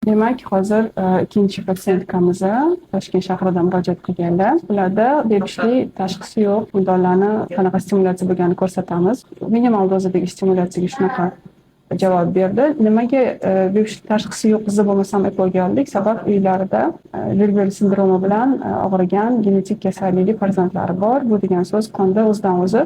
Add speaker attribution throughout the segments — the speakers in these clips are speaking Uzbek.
Speaker 1: Demak, hozir ikkinchi пациентка miz Toshkent shahridan murojaat qilganlar. Ularda bepushtlik tashxisi yo'q. Tuxumdonlarni qanaqa stimulyatsiya bo'lganini ko'rsatamiz. Minimal dozadagi stimulyatsiyaga shunaqa javob berdi. Nimaga bepushtlik tashxisi yo'q qizni bo'lmasam EKOga oldik? Sabab uylarida Jervell sindromi bilan og'rigan genetik kasallikli farzandlari bor. Bu degan so'z, qonda o'zidan o'zi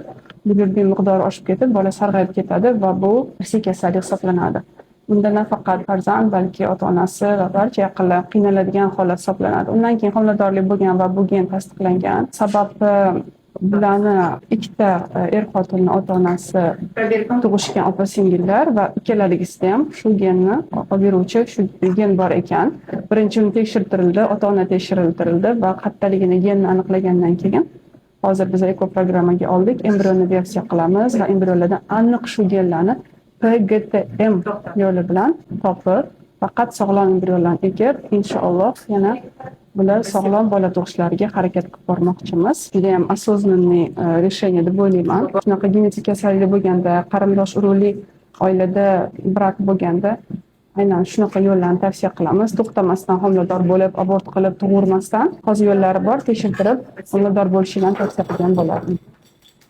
Speaker 1: bilirubin miqdori oshib ketib, bola sarg'ayib ketadi va bu irsiy kasallik hisoblanadi. Bunda nafaqat farzand, balki ota-onasi va barcha yaqinlar qiynaladigan holat hisoblanadi. Undan keyin homiladorlik bo'lgan va bu gen tasdiqlangan. Sababi, bularni ikkita er-xotinni ota-onasi tug'ishgan opa-singillar va ikkalaligida ham shu genni olib beruvchi shu gen bor ekan. Birinchi uni tekshirtirildi, ota-ona tekshiriltirildi va qattaligini, genni aniqlagandan keyin hozir biz eko programmaga oldik. Embrionni biopsiya qilamiz va embrionlardan aniq shu genlarni PGTM yo'li bilan topib, faqat sog'lom embrionlarni ekib, inshaalloh, yana bular sog'lom bola tug'ishlariga harakat qilib bormoqchimiz. Judayam осознанный решение deb o'ylayman. Shunaqa genetik kasallik bo'lganda, qarindosh urug'li oilada brak bo'lganda aynan shunaqa yo'llarni tavsiya qilamiz. To'xtamasdan homilador bo'lib, abort qilib, tug'urmasdan hozir yo'llari bor, tekshirtirib homilador bo'lishinglarni tavsiya qilgan bo'lardim.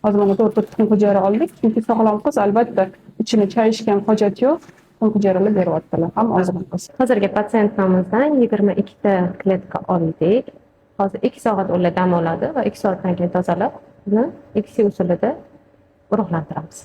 Speaker 1: Hozir mana to'rtta tuxum hujayra oldik, chunki sog'lom qiz, albatta, ichini chayishga ham hojat yo'q. Tuxum hujayralar beryaptilar, ham ozg'in qiz.
Speaker 2: Hozirgi patsientimizdan 22 ta kletka oldik. Hozir 2 soat ular dam oladi va 2 soatdan keyin tozalab, uni ICSI usulida urug'lantiramiz.